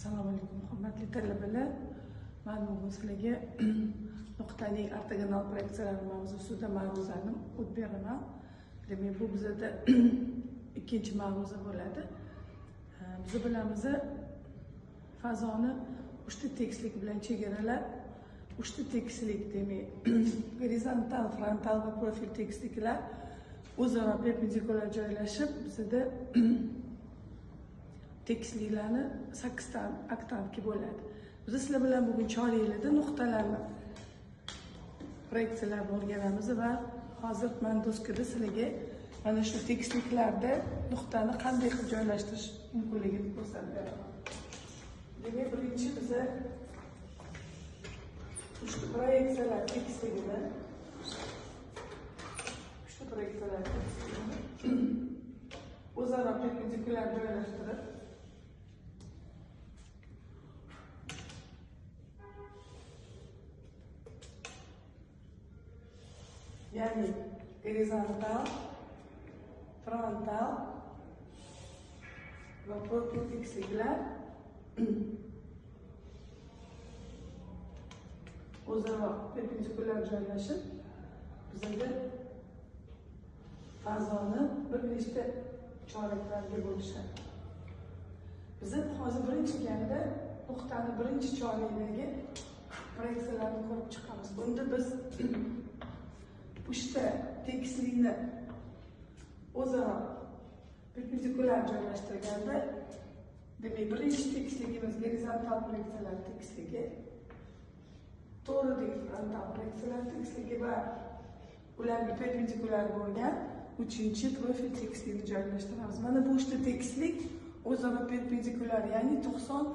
Assalomu alaykum hurmatli talabalar. Men bugun sizlarga nuqtaning ortogonal proyeksiyalari mavzusida ma'ruzani o'tib beraman. Demak, bu bizda ikkinchi ma'ruza bo'ladi. Biz bilamiz, fazoni uchta tekislik bilan chegaralab, uchta tekislik, demak, gorizontal, frontal va profil tekisliklar o'zaro perpendikulyar joylashib, bizda tekisliklarni 8 ta oktantga bo'ladi. Biz sizlar bilan bugun choraklarda nuqtalarni proyeksiyalarni o'rganamiz va hozir men doskada sizlarga mana shu tekisliklarda nuqtani qanday qilib joylashtirish mumkinligini ko'rsatib beraman. Demak, birinchi biza uchta proyeksiyalar tekisligini o'zaro perpendikulyar joylashtirib ya'ni gorizontal, frontal va profil tekisliklar o'zaro perpendikulyar joylashib bizga fazoni bir nechta choraklarga bo'lishadi. Biz hozir birinchi ganda nuqtani birinchi chorakdagi proyeksiyalarni ko'rib chiqamiz. Bunda biz uchta tekislikni o'zaro perpendikulyar joylashtirganda, demak, birinchi tekisligimiz gorizontal proyeksiyalar tekisligi, to'g'ridagi frontal proyeksiyalar tekisligi va ularga perpendikulyar bo'lgan uchinchi profil tekisligini joylashtiramiz. Mana bu uchta tekislik o'zaro perpendikulyar, ya'ni 90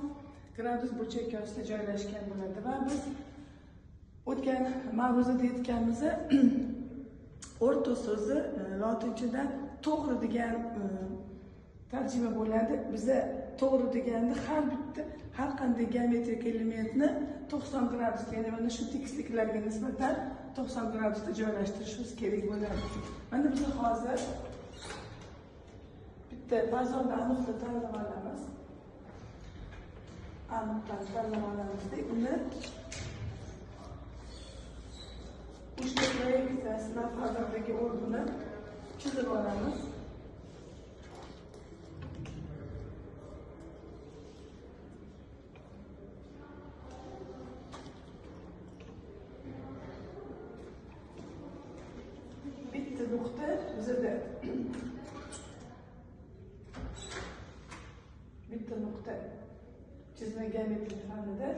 gradus burchak ostida joylashgan bo'ladi va biz o'tgan ma'ruzada aytganimiz o'rta so'zi lotinchadan to'g'ri degan tarjima bo'ladi. Biza to'g'ri deganda har qanday geometrik elementni 90 gradusga, ya'ni mana shu tekisliklarga nisbatan 90 gradusda joylashtirishimiz kerak bo'ladi. Mana biz hozir bitta fazoda A nuqta tanlab olamiz. A nuqtani tanlab olamizda uni uchta proyeksiyasi va fazodagi o'rnini chizib olamiz. Bitta nuqta bizada bitta nuqta chizma geometrik fanida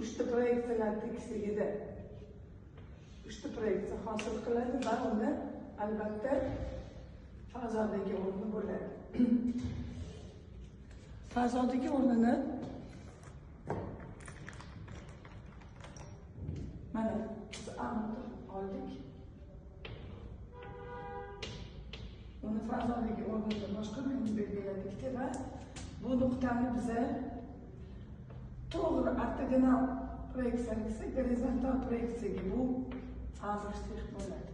uchta proyeksiyalar tekisligida uchta proyeksiya hosil qiladi va uni albatta fazodagi o'rni bo'ladi. Fazodagi o'rnini mana biz A nuqta oldik. Uni fazodagi o'rnini boshqa rangda belgiladik va bu nuqtani biza to'g'ri ortogonal proyeksiya desak, gorizontal proyeksiyaga bu A shtrix bo'ladi.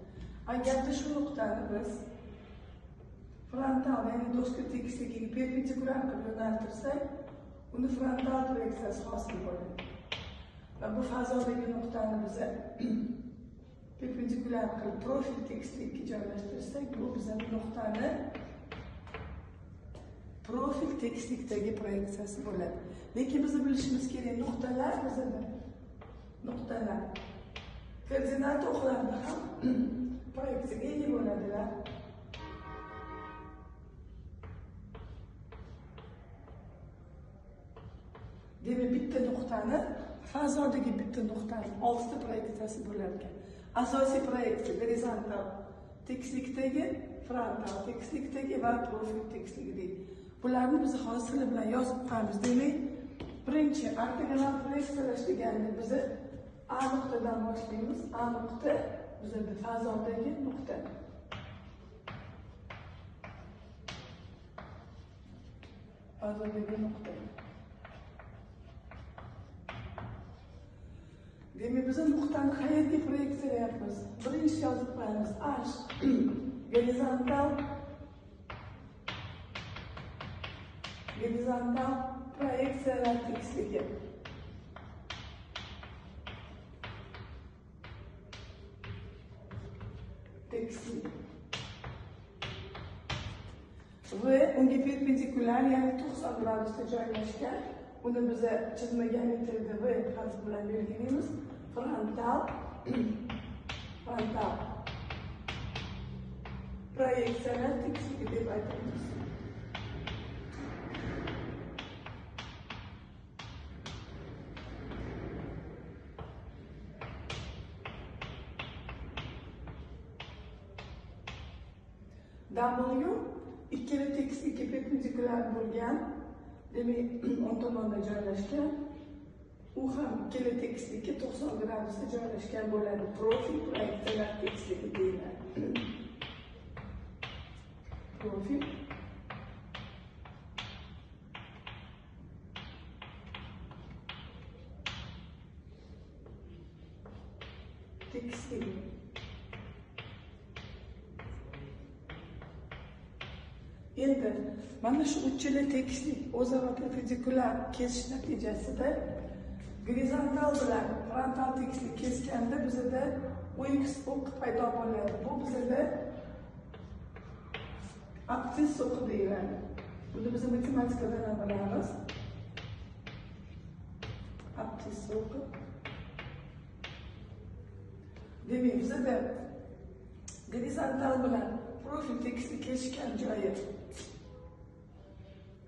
Agarda shu nuqtani biz frontal, ya'ni doska tekisligiga perpendikulyar qilib yo'naltirsak, uni frontal proyeksiyasi hosil bo'ladi. Va bu fazodagi nuqtani biz perpendikulyar qilib profil tekislikka joylashtirsak, bu bizning nuqtani profil tekislikdagi proyeksiyasi bo'ladi. Lekin biz bilishimiz kerak, nuqtalar bizda nuqtalar koordinata o'qlarida ham proyeksiyaga ega bo'ladilar. Demak, bitta nuqtani fazodagi bitta nuqtani 6 ta proyeksiyasi bo'lar ekan. Asosiy proyeksiya gorizontal tekislikdagi, frontal tekislikdagi va profil tekisligidagi. Bularni biz hozir sizlar bilan yozib qo'yamiz. Demak, birinchi ortogonal proyeksiyalash deganda biz A nuqtadan boshlaymiz. A nuqta bizda fazodagi nuqta. Fazodagi nuqta. Demak, biz nuqtani qayerga proyeksiyalayapmiz? aytamiz H gorizontal proyeksiyalar tekisligi. Tekislik. V unga perpendikulyar, ya'ni 90 gradusda joylashgan. Uni biza chizma geometriyada V harfi bilan belgilaymiz. Frontal proyeksiyalar tekisligi deb aytamiz. W ikkala tekislikka perpendikulyar bo'lgan, demak o'ng tomonda joylashgan. U ham ikkala tekislikka 90 gradusda joylashgan bo'ladi. Profil proyeksiyalar tekisligi deyiladi. Profil tekisligi. Endi mana shu uchala tekislik o'zaro perpendikulyar kesish natijasida gorizontal bilan frontal tekislik keskanda bizada OX o'qi paydo bo'ladi. Bu bizada absciss o'qi deyiladi. Buni biz matematikadan ham bilamiz. Absciss o'qi. Demak, bizada gorizontal bilan profil tekislik kesishgan joyi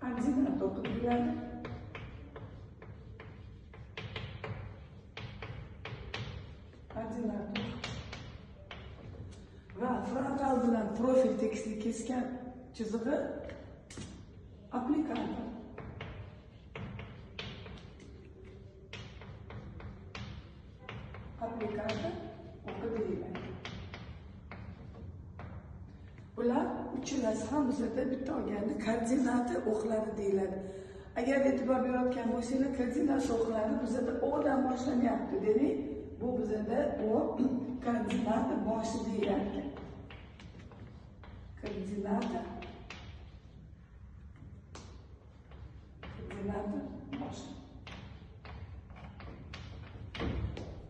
ordinat o'qi deyiladi. Ordinat o'qi. Va frontal bilan profil tekislik kesgan chizig'i applikator. Applikator o'qi deyiladi. Bular uchalasi ham bizada bitta olganda koordinata o'qlari deyiladi. Agar e'tibor berayotgan bo'lsanglar, koordinata o'qlari bizada O dan boshlanyapti. Demak, bu bizada O koordinata boshi deyilar ekan. Koordinata boshi.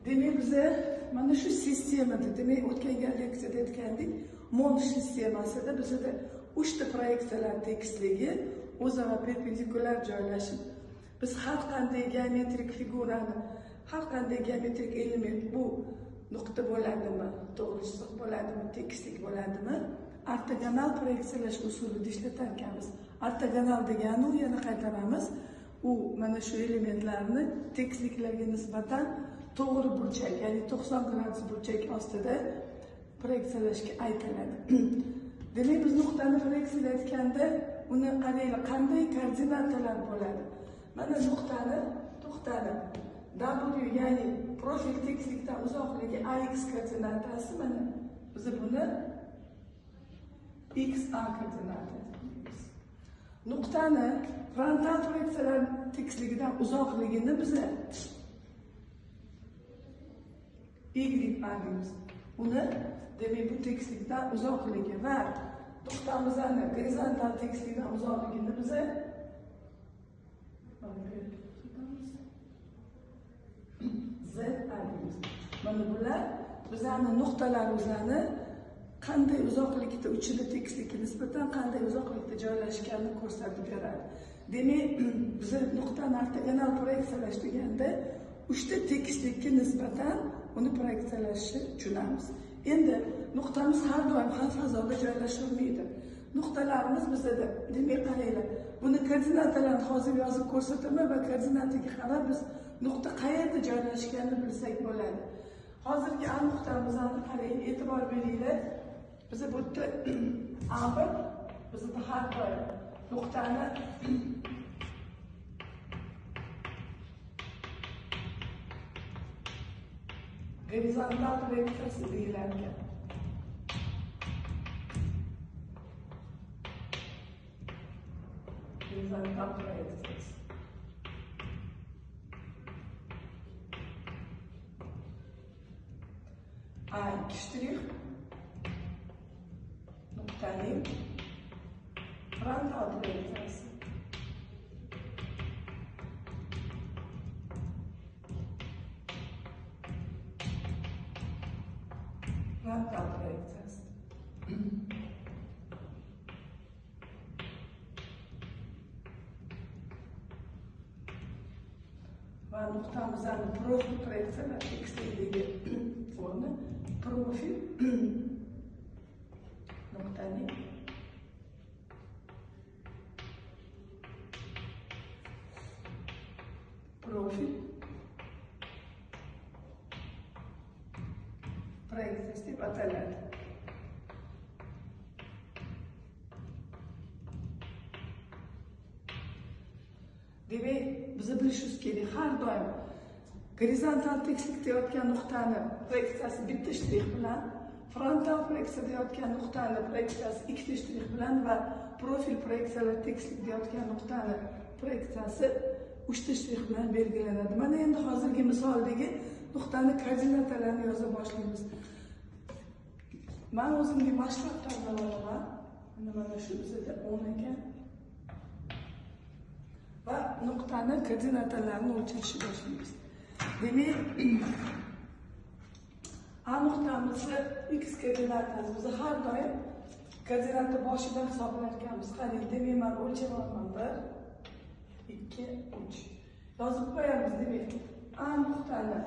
Demak, biza mana shu sistemada, demak, o'tgan leksiyada aytgandik, Monge sistemasida bizada 3 ta proyeksiyalar tekisligi o'zaro perpendikulyar joylashib, biz har qanday geometrik figurani, har qanday geometrik element, bu nuqta bo'ladimi, to'g'ri chiziq bo'ladimi, tekislik bo'ladimi, ortogonal proyeksiyalash usulida ishlatar ekanmiz. Ortogonal degani u, yana qaytaramiz, u mana shu elementlarni tekisliklarga nisbatan to'g'ri burchak, ya'ni 90 gradus burchak ostida proyeksiyalashga aytiladi. Demak, biz nuqtani proyeksiyalayotganda uni qaranglar, qanday koordinatalar bo'ladi. Mana nuqtani W, ya'ni profil tekislikdan uzoqligi AX koordinatasi, mana biz buni XA koordinatasi deymiz. Nuqtani frontal proyeksiyalar tekisligidan uzoqligini biz Y deymiz. Uni demak bu tekislikdan uzoqligi va nuqtamizni gorizontal tekislikdan uzoqligini biza Z deymiz. Mana bular bizani nuqtalarimizni qanday uzoqlikda uchala tekislikka nisbatan qanday uzoqlikda joylashganini ko'rsatib beradi. Demak, biz nuqtani ortogonal proyeksiyalash deganda uchta tekislikka nisbatan uni proyeksiyalashni tushunamiz. Endi nuqtamiz har doim ham fazoda joylashavermaydi. Nuqtalarimiz bizada, demak qaranglar, buni koordinatalarni hozir yozib ko'rsataman va koordinataga qarab biz nuqta qayerda joylashganini bilsak bo'ladi. Hozirgi A nuqtamizni qarang, e'tibor beringlar. Biz bu yerda A1, bizda har doim nuqtani gorizontal proyeksiyasi deyilar ekan. Gorizontal proyeksiyasi. A2 shtrix, Nuqtaning frontal proyeksiyasi. Frontal proyeksiyasi. Va nuqtamizni profil proyeksiyalar tekislikdagi o'rni profil nuqtaning profil proyeksiyasi deb ataladi. Demak, biz bilishimiz kerak, har doim gorizontal tekislikda yotgan nuqtani proyeksiyasi bitta shtrix bilan, frontal proyeksiyada yotgan nuqtani proyeksiyasi ikkita shtrix bilan va profil proyeksiyalar tekislikda yotgan nuqtani proyeksiyasi uchta shtrix bilan belgilanadi. Mana endi hozirgi misoldagi nuqtani koordinatalarini yoza boshlaymiz. Men o'zimga masshtab tanlab olaman. Mana shu bizda 10 ekan. Va nuqtani koordinatalarini o'lchashni boshlaymiz. Demak, A nuqtamizni x koordinatasi biz har doim koordinata boshidan hisoblar ekanmiz. Qarang, demak men o'lchayapman 1 2 3. Yozib qo'yamiz, demak, A nuqtani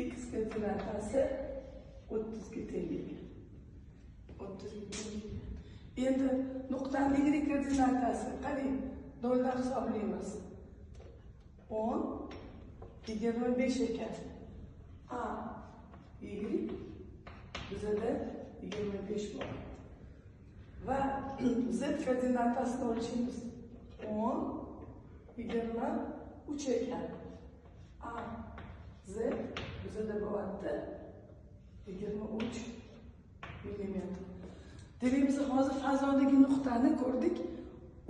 x koordinatasi 30 ga teng ekan. 30 ga teng. Endi nuqtaning y koordinatasi, qarang, 0 dan hisoblaymiz. 10 25 ekan. A y bizada 25 bo'ladi. Va z koordinatasini o'lchaymiz. 10 23 ekan. A z bizada bo'ladi 23 millimetr. Demak, biz hozir fazodagi nuqtani ko'rdik.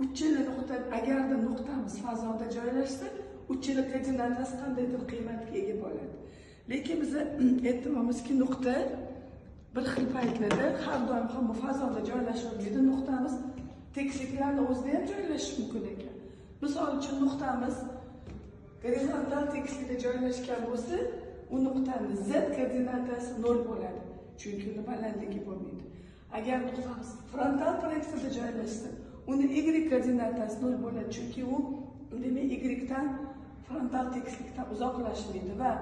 Uchala nuqta, agarda nuqtamiz fazoda joylashsa, uchala koordinatasi qandaydir qiymatga ega bo'ladi. Lekin biz aytmoqmizki, nuqta bir xil paytlarda har doim ham bu fazoda joylashavermaydi. Nuqtamiz tekisliklarni o'zida ham joylashishi mumkin ekan. Misol uchun nuqtamiz gorizontal tekislikda joylashgan bo'lsa, u nuqtani z koordinatasi 0 bo'ladi, chunki uni balandligi bo'lmaydi. Agar nuqtamiz frontal proyeksiyada joylashsa, uni y koordinatasi 0 bo'ladi, chunki u demak y dan frontal tekislikdan uzoqlashmaydi. Va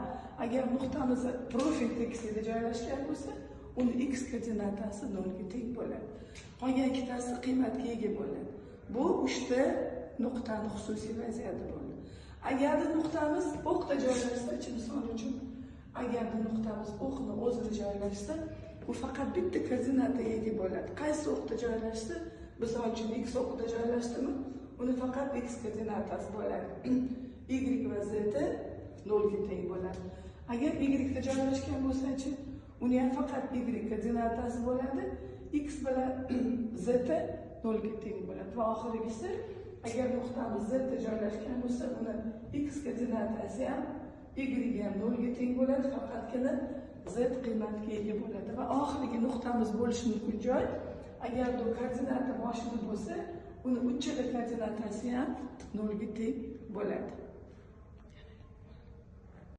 agar nuqtamiz profil tekislikda joylashgan bo'lsa, uni x koordinatasi 0 ga teng bo'ladi. Qolgan ikkitasi qiymatga ega bo'ladi. Bu uchta nuqtani xususiy vaziyati bo'ladi. Agarda nuqtamiz o'qda joylashsa, misol uchun, agarda nuqtamiz o'qni o'zida joylashsa, u faqat bitta koordinataga ega bo'ladi. Qaysi o'qda joylashsa, misol uchun x o'qida joylashdimi, uni faqat x koordinatasi bo'ladi. Y va z 0 ga teng bo'ladi. Agar y da joylashgan bo'lsa-chi, uni ham faqat y koordinatasi bo'ladi, x bilan z 0 ga teng bo'ladi. Va oxirgisi, agar nuqtamiz z da joylashgan bo'lsa, uni x koordinatasi ham y ham 0 ga teng bo'ladi, faqatgina z qiymatga ega bo'ladi. Va oxirgi nuqtamiz bo'lishi mumkin joy, agar bu koordinata boshida bo'lsa, uni uchala koordinatasi ham 0 ga teng bo'ladi.